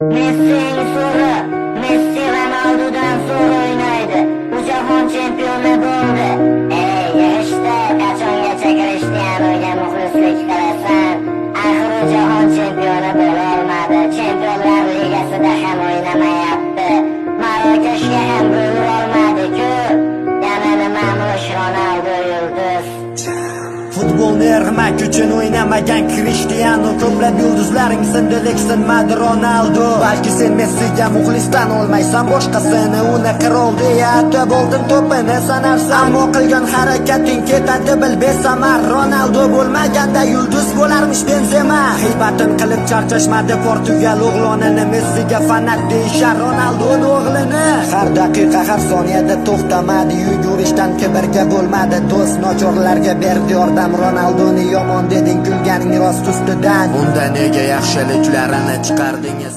Messining zo'ri, Messi Ronaldodan zo'r o'ynaydi. U jahon chempioni bo'ldi. Ey, yig'ishdi, qachongacha Cristianoga muxlislik qilasan? Axir u jahon chempioni bo'la olmadi. Chempionlar ligasida ham o'ynamayapti. Marokashga ham gol urolmadi-ku. Yana nimamish Ronaldo yulduz. Futbolni ermak uchun o'ynamagan Cristiano. Ko'plab yulduzlaring sindi, lek sinmadi Ronaldo. Balki sen Messiga muxlisdan olmaysan boshqasini. Uni qirol deya atab oltin to'pini sanarsan, ammo qilgan harakating ketadi bil besamar. Ronaldo bo'lmaganda yulduz bo'larmish Benzema. G'iybatin qilib charchashmadi Portugal o'g'lonini. Messiga fanat deyishar Ronaldoni o'g'lini. Har daqiqa, har soniyada to'xtamadi yugurishdan, kibrga bo'lmadi do'st, nochorlarga berdi yordam. Ronaldoni yomon deding, kulganing rost ustidan. Unda nega yaxshiliklarini chiqardingiz?